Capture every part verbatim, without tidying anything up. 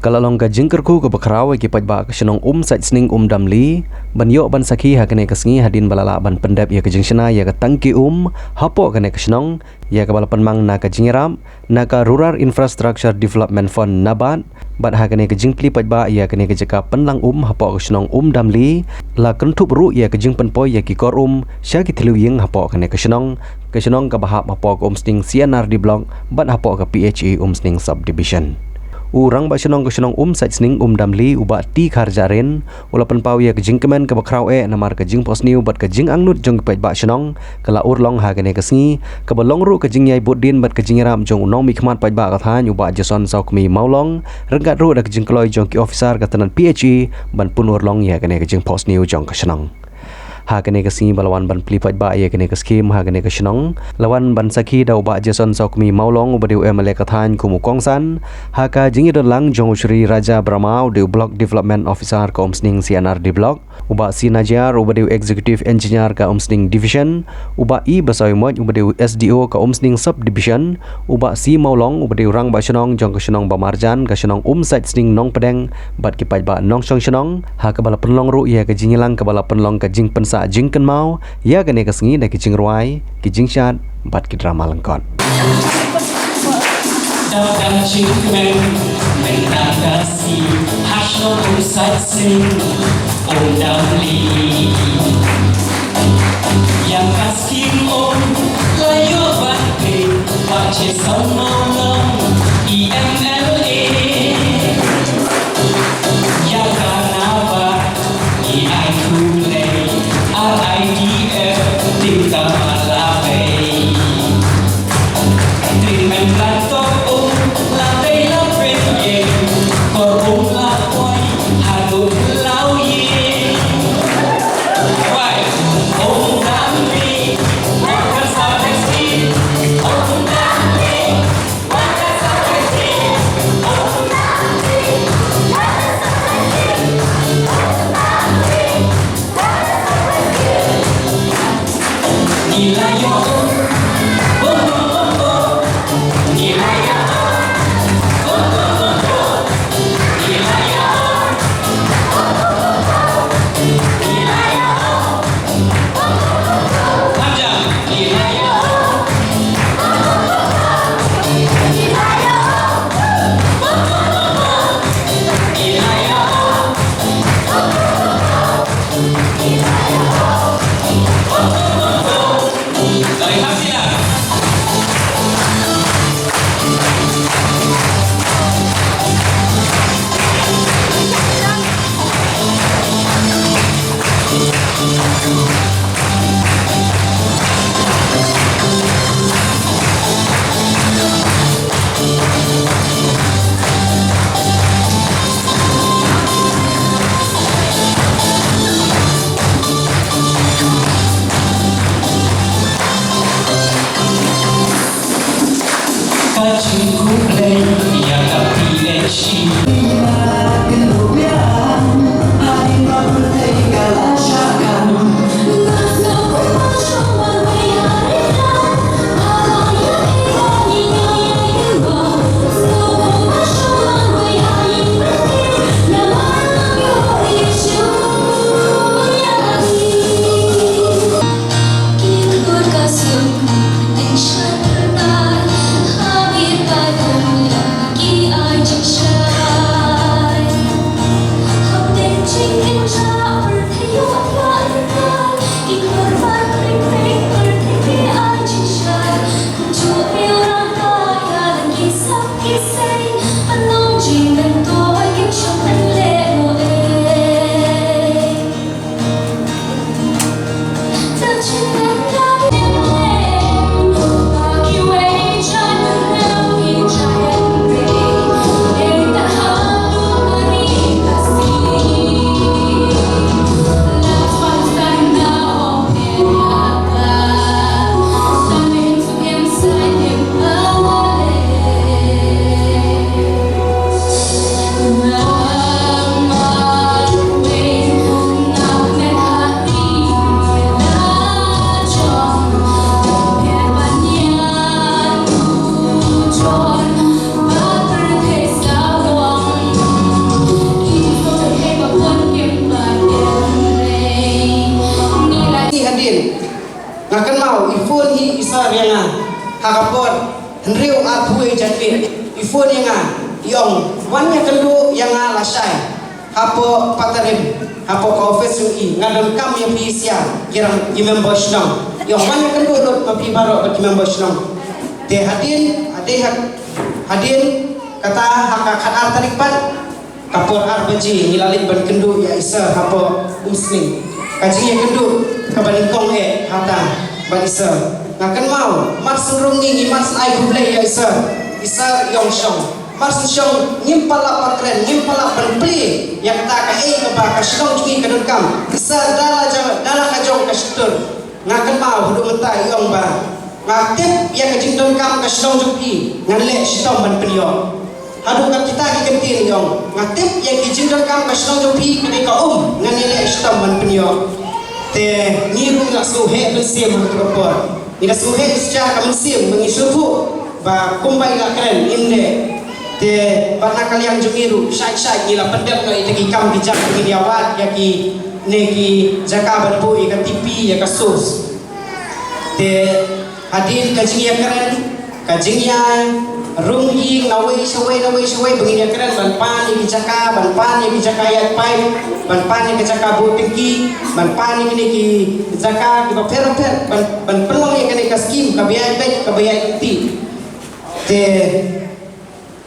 Ka la long ka jingkyrkhu kaba khraw ïa ki paidbah ka shnong Umsaitsning Umdamli ban ïoh ban sakhi ha kane ka sngi hadien ba la lah ban pyndep ïa ka jingshna ïa ka tangki um hapoh kane ka shnong, ïa kaba la pynmang na ka jingïarap na ka Rural Infrastructure Development Fund, NABARD. Bad ha kane ka jingplie paidbah ïa kane ka jaka pynlang um hapoh ka shnong Umdamli, la kynthup ruh ïa ka jingpynpoi ïa ki kor um sha ki thliew ïing hapoh kane ka shnong, ka shnong kaba hap hapoh ka Umsning C and R D Block bad hapoh ka P H E Umsning Subdivision. U Rangbah Shnong ka shnong Umsaitsning Umdamli, u Bah T Kharjahrin, u la pynpaw ïa ka jingkmen kaba khraw eh namar ka jingphohsniew bad ka jingangnud jong ki paidbah shnong ka la urlong ha kane ka sngi, kaba long ruh ka jingïaibud dien bad ka jingïarap jong u nongmihkhmat paidbah ka thaiñ, u Bah Jason Sawkmie Mawlong, ryngkat ruh da ka jingkloi jong ki officer ka tnat P H E ban pynurlong ïa kane ka jingphohsniew jong ka shnong. Ha kane ka sngi ba la wan ban plie paidbah ïa kane ka skhim ha kane ka shnong, la wan ban sakhi da u Bah Jason Sawkmie Mawlong, uba dei u M L A ka thaiñ kum u kongsan, ha ka jingïadonlang jong u Shri Raja Brahma, u dei u Block Development Officer ka Umsning C and R D Block, u Bah C Najiar, uba dei u Executive Engineer ka Umsning Division, u Bah E Basaiawmoit, uba dei u S D O ka Umsning Subdivision, u Bah C Mawlong, uba dei u Rangbah Shnong jong ka shnong ba marjan, ka shnong Umsaitsning Nongpdeng, bad ki paidbah nongshong shnong, ha kaba la pynlong ruh ïa ka jingïalang kaba la pynlong ka jingpynsah jingkynmaw ïa kane ka sngi da ki jingrwai, ki jingshad bad ki drama lyngkot. Dap dap jingkmen, men dap dap si, ha shnong Umsaitsning Umdamli. Ïa ka skhim um la ïoh ban plie, Bah Jason Mawlong, i M L A. Ïa ka NABARD ngi ai khublei, R I D F, tim ka ma la bei. Tim men la tok um, la bei la pynïeng, kor um la poi haduh law ïing. Wai, um dang ri, um kan sa pynsi, um dang ri. Ka jingkhublei ïa ka P H E. Ka por hynriew arphew wei janmiet i phone ïa nga, i ong, wan ïakynduh ïa nga lashai hapoh Patarim, hapoh ka office jong i. Nga donkam ïa phi shisha, ki rang ki member shnong. I ong, wan ïakynduh lut ma phi baroh bad ki member shnong. Te hadien, hadien, hadien kata ha ka khatar tarik pat, ka por ar baje ngi la leit ban kynduh ïa i sir hapoh Umsning. Ka jingïakynduh kaba nyngkong eh hangta bad i sir. Nga kynmaw, mar shu rung ngi, ngi mar shu ai khublei ïa i sir. I sir i ong shong. Mar shu shong, ngim pat lah ban kren, ngim pat lah ban plie ïa kata kaei kaba ka shnong jong ngi ka donkam. I sir da la jong, da la ka jong ka shyntur. Nga kynmaw haduh mynta i ong ba nga tip ïa ka jingdonkam ka shnong jong phi, ngan leh shitom ban pynïoh. Haduh kat kita ki kyntien i ong, nga tip ïa ki jingdonkam ka shnong jong phi, kane ka um ngan ïaleh shitom ban pynïoh. Te ngi ruh ngi la sngewheh mynsiem ha kata ka por. Ngi la sngewheh shisha ka mynsiem ba ngi sngewthuh ba kumba i la kren im leh. Te bad na ka liang jong ngi ruh shait shait ngi la pyndep noh ïa kita ki kam ki jam, ngin ïa wad ïa kine ki jaka ban buh ïa ka TP, ïa ka source. Te hadien ka jingïakren, ka jingïarung ïing nawei shawei nawei shawei ba ngin ïakren ban pan ïa ki jaka, ban pan ïa ki jaka ïaid paip, ban pan ïa ki jaka buh tengki, ban pan ïa kine ki jaka kiba pher pher, ban, ban pynlong ïa kane ka skim kaba ïaid beit kaba ïaid kti. Te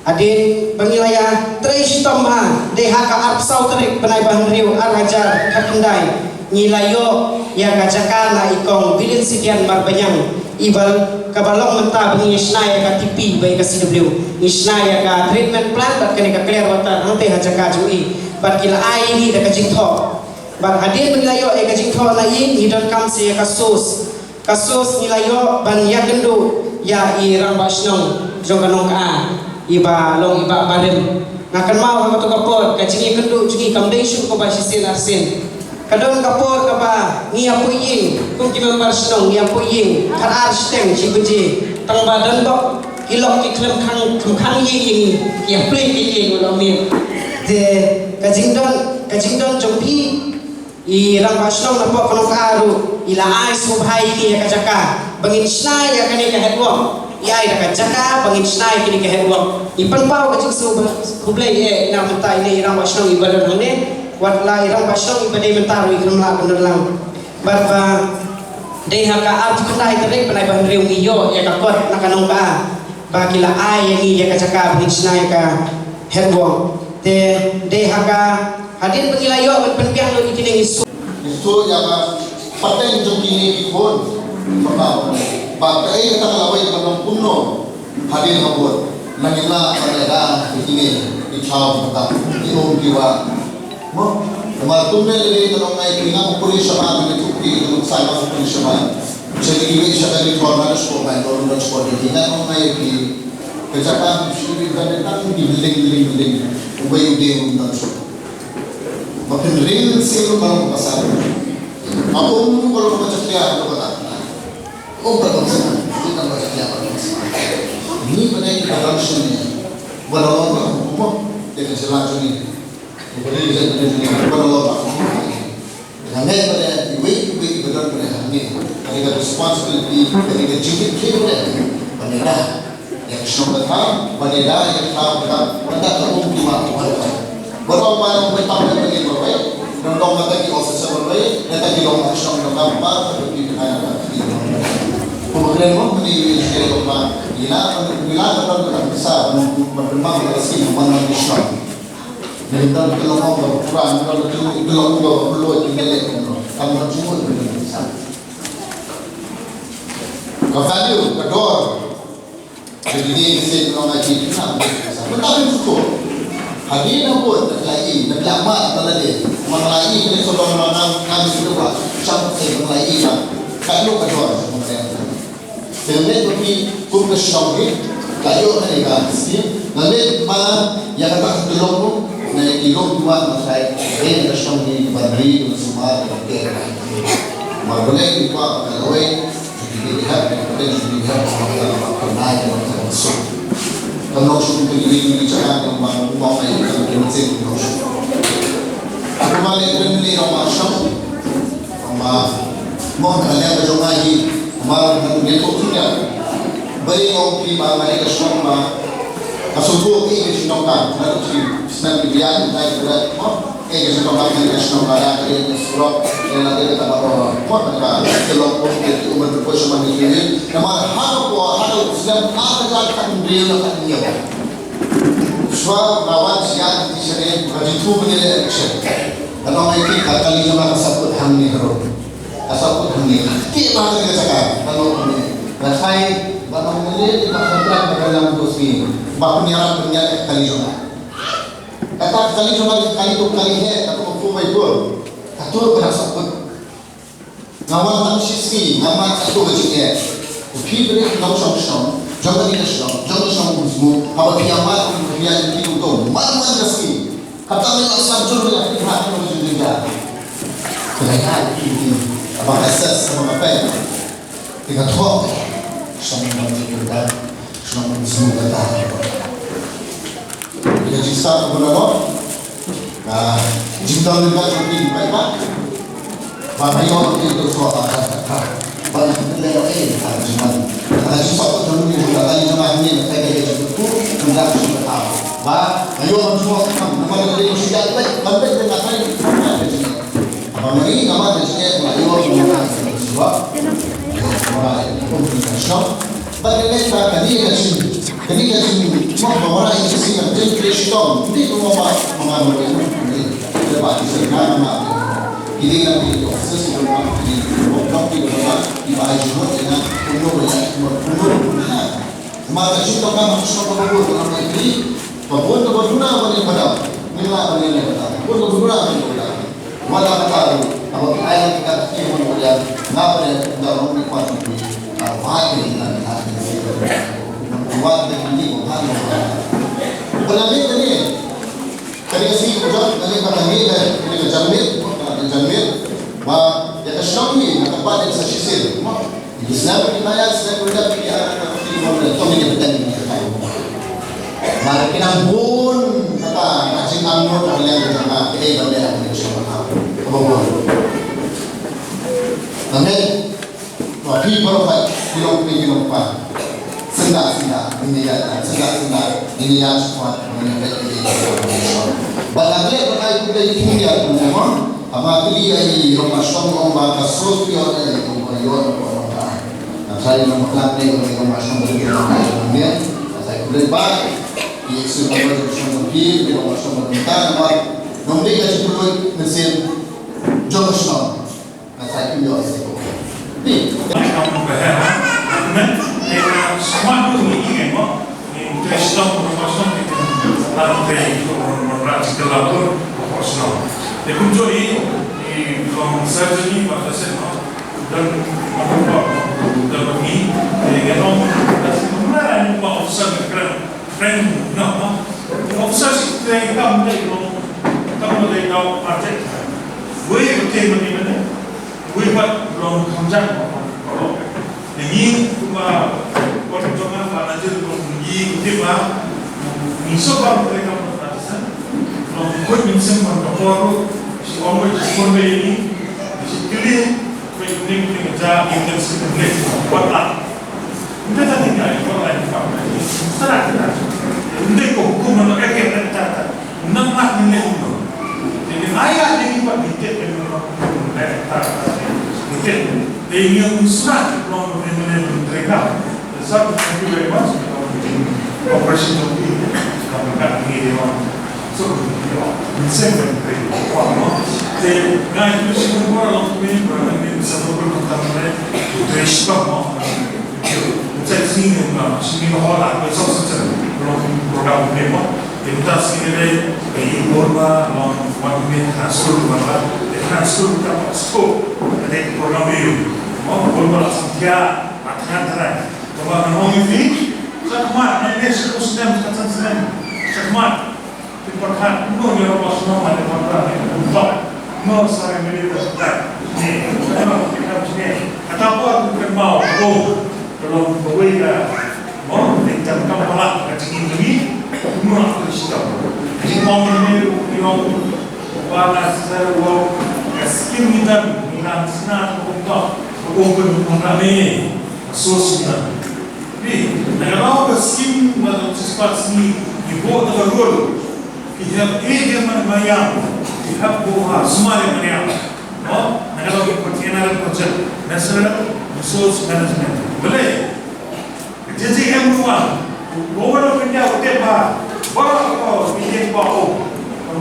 hadien ba ngi la ïatrei shitom bha, dei ha ka arphew saw tarik bnai ba hynriew ar hajar khatkhyndai, ngi la ïoh ïa ka jaka na i Kong William Sidian Marbaniang, iba, kaba long mynta ba ngi shna ïa ka TP bad ïa ka CW. Ngi shna ïa ka treatment plant bad kane ka clear water hangtei ha jaka jong i. Bad ki la ai ïa ngi da ka jingthoh. Bad hadien ba ngi la ïoh ïa ka jingthoh na i, ngi donkam sa ïa ka source. Ka source ngi la ïoh ban ïakynduh ïa i rangbah shnong jong ka Nongkha, iba long i Bah Barim. Nga kynmaw ha kato ka por ka jingïakynduh jong ngi kam dei shuh kaba shisien arsien. Ka don ka por kaba ngi ïa poi ïing, kum ki member shnong ngi ïa poi ïing, khatar shiteng shi baje. Tang ba don bok ki lok ki khlem khang, khlem khang ïing ïa ngi, ki ïa plie ki ïing u la miet. Te ka jingdon, ka jingdon jong phi, i rangbah shnong na pok ka Nongkha ruh i la ai sngewbha ïa ngi ïa ka jaka ba ngin shna ïa kane ka headwork. I ai da ka jaka ba ngin shna ïa kane ka headwork. I pynpaw ka jingsngewbha, khublei eh na mynta ine i rangbah shnong iba don hangne, wat la i rangbah shnong iba dei mynta ruh i khlem lah ban don lang. Bad ba dei ha ka arphew khyndai tarik bnai ba hynriew ngi ïoh ïa ka kot na ka Nongkha ba ki la ai ïa ngi ïa ka jaka ba ngin shna ïa ka headwork. Te dei ha ka hadien ba ngi la ïoh ban pynbiang lut ïa kine ngi sngewthuh ïa ka pateng jong kine ki khun. Ba, ba kaei kata ka lawei ka long kumno hadien ka vote. Nangta ngi la ban ïada ïa kine ki thaw kata ki um ki wah. Mo, namar kumne lei ka long ngai ki nga puri shabar ki tu ki tu sai ba puri shabar. Jadi ki wei shabar ki thor na sport ban ko na sport ki nga long ngai ki ka jaka ki shu ki ban tang ki building building building. Ubai ude um na sport. Makin ring sing baru pasal. Apa um baru pasal ya baru kata. Oh, baru pasal. Ini kan baru ya baru pasal. Ini pada kita langsung ni. Baru baru dia kan selalu ni. Bad iwei iwei iba don bad hangne ka dei ka responsibility, ka dei ka jingkitkhlieh bad ban ïada ïa ka shnong ka thaw, ban ïada ïa ka thaw ka thaw, ban da ka um ki wah ki wah. Bad ong ba ong ba tam ïa ka dei ba wei, don long kata ki officer ba wei, kata ki long ka shnong ka thaw ba ka dei ki tnga ka dei. Kumba kren mo kane iwei iwei ba ila ila ka don ka sa ban ban ban ban skim ban ban shnong. Ngi don ka long ba pura, ngi don ka long ba pura, ngi don ka long ba pura. Kam don jingmut ngi don sa. Ka value, ka dor. Jadi ni si long aji kita. Betul itu tu. Hagi na pun tak lagi, tak lama tak lagi. Mengalai ni so long long nang kami tu ba. Sam se mengalai ba. Ka long ka dor. Te lane ba phi kum ka shnong hi, ka ïoh kane ka skim, lane ba ïa kata ka tulop ruh na ïa ki lok ki wah, ma trai, eh, ka shnong hi ban ri, ban sumar, ban ker. Mar balei ki kwah ka lawei, ki dei ki hap, ki dei ki hap, ki dei ki hap, ki dei ki hap. Ka nong shu ki dei ki chaka, ki ong ba, ki ong ba, ki ong shu. Ka kumba leh kren ni ong ba shnong. Ong ba, mo ka liang ka jong nga hi, ong ba, ngan ïathuh shuh ïa. Bari ong phi ba nga dei ka shnong ba ka sngewthuh ïa ka jingdonkam. Naduh shi snem ki biang, tai ki bret mo, ïa ka jingdonkam ka shnong ba da ka dei ka surok, ïa la dei ka ba mo, ka ka ki long ko ki umar ko shnong ni ki. Namar ha ka por, ha ka snem ar hajar khathynriew la khathynñiew. Shuwa ba wan sha ïa ki shnong ka jingthoh mynne election. Ka long ïa ki ka kali jong nga ka sa kut hangne harum. Ka sa kut hangne. Te ba ka jaka ka long hangne. Nga tharai ba nang mynne te ba ka kut ba ka long dos ni. Ba pynïarap pynïarap ka kali jong nga. Kata ka kali jong nga ka kali tu kali he ka tu four by four. Ka tu ka sa kut. Nga wan tang shi sngi, nga mad kato ka jingeh. Phi bri ka nong shong shong, jong ka ding ka shong, jong ka shong um smu, haba phi amat um phi ïa jingkit um to, man man ka sngi. Kata ka ïa san jong ka phi ha ka jingkit ja. Ka ïa ki ki, haba ka ses, haba ka pen. Ki ka thok, shong um jingkit ja, shong um smu kata. Ïa ka jingstad ka bun ka bun. Ah, jingdon lem bad jong phi paidbah. Ba nga ïoh ban ïoh shuwa ba ka ka. Ba nga ïoh ban ïoh eh ka jingman. Ka jingsuk ka jong ngi ka ka jong ngi ka ka ka jong ku ka ka jong ka. Ba nga ïoh ban shuwa ka ka. Namar ka dei shu ïa leit ban leit ka ka ka jong ngi. Ba nga ri nga ba ka jong ngi ba ïoh ban ïoh ka jong shuwa. Ba nga ïoh ban ïoh shuwa. Ba ka dei ka ka dei ka jing. Kane ka jingmut ba wanrah ïa ka shisien ka jingtrei shitom. Dei ka mut ba ma nga mut ïa mut ïa ka ba ki seng nga nga. Ki dei na ki officers ki ba ki ba ki ba ki ba ai jingmut ïa nga. Kumno ba ïa kumno kumno. Ha. Ma ka jingtrei ka ma ka shisien ka ba bun ka ba ki ba bun ka ba duna ba ni ba dau. Ni la ba ni ba dau. Bun ka ba duna ba ni ba dau. Wala kata ruh, haba phi ai ïa ki kat ki hynmen ïa nga, phi da long ki kwah ki, ah, wad ki, ah, ah, wad ki, ki, ki, wad ki, wad ki. Kane ka sngi ka jong, kane ka, kane ka, kane ka janmiet, kane ka janmiet, ba ïa ka shnong hi, nga kyrpad ïa ka sa shisien. Ki snam ki maya, snam ki maya, ki maya, ki maya, ki maya, ki maya. Mar ki nang bun kata ka jingangnud ka liang ka jong ka, eh, ban leh ka jong ka. Ka bun. Amen. Wa phi baroh phi, phi long phi, phi long pa. Senda, senda, ini ya, senda, senda, ini ya, semua, ini ya, ini ya. Ba la leh ba ai ku dei phi ya, semua. Haba kylli ïa i Roma Shong ong ba ka sur phi ïoh ïa i Roma ïoh ïa Roma. Nga tharai i Roma Khlap ne i Roma Shong ba ïoh ïa Roma Shong ne. Nga tharai khublei ba i sur ba ïoh Roma Shong ba phi i Roma Shong ba phi ta namar nong dei ka jingpynlong mynsiem jong ka shnong. Nga tharai kim ïoh ïa i Roma. Ni. Te kumjuh i, i long surgery ba ka sien, no? Dan, dan, dan, dan, ni, eh, ngi long, dan, officer kren, kren, no, no? Officer shi kren kam dei long, kam dei long architect. Wei, wei, te, mane, mane. Wei pat long kham jam ba paralok. Ngi kumba wat jong nga ba na jil long ngi kutip ba ngi so ba long trei kam long artisan. Long kut mynsiem ban ka por ruh shi ong wei shi ong wei ni shi kili wei ni ni ja ni ni si ni wat la. Nda ta ni ngai wat la ni kam ni sara ni. Nda ko hukum na ka ke ta ta. Nang lah ni leh umno. Jadi ayah dia ni buat dikit dengan orang pun. Eh, tak, tak, dikit. Dia yang usaha orang pun dia boleh menerima. Sebab itu very much. Operation tu ni, kamu kat ni dia orang. So, dia orang. Insane kan, dia orang. Jadi, ngai tu semua orang tu ni, orang ni bisa bertemu. Itu istilah. Utsai sngi ne, ah, sngi ne hol ah, ko sop sop sop. Program, program ne mo. Te mynta sngi ne dei, eh, i bor ba long wan ne high school ba ba. Te high school ka ba school. Te program ne yu. Mo bor ba la sangtia, ba than than. Ko ba nang ong iti. Sa kmat, nang ne shu snem, sa snem. Sa kmat. Te pyrkhat, no, ïa, ba shnong, ïa, ba shnong, ïa, ba shnong. No, sorry, maybe that's that. Ni, no, kita sini. Kata apa aku kynmaw, oh, kalau kawei ka, oh, ni jam kam pala, ka jingim jingim, no, aku sini. Jingim ni, ïa, ba na sa, oh, ka skim ni dan, ni dan sna, oh, ka, oh, pun, oh, na ni, sos ni dan. Phi, na ka daw ka skim ba ka spah sngi, ki buh da ka rul, ki hap ïa ka man mariang, ki hap buh ha sumar ïa mariang. No, na ka daw ki container project, National Resource Management. Balei? Ka J J M ruh, Government of India u tip ba, ba ka ïa ba o,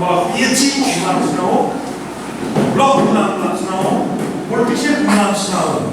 ba P H E u nang snow, block u nang snow, politician u nang snow.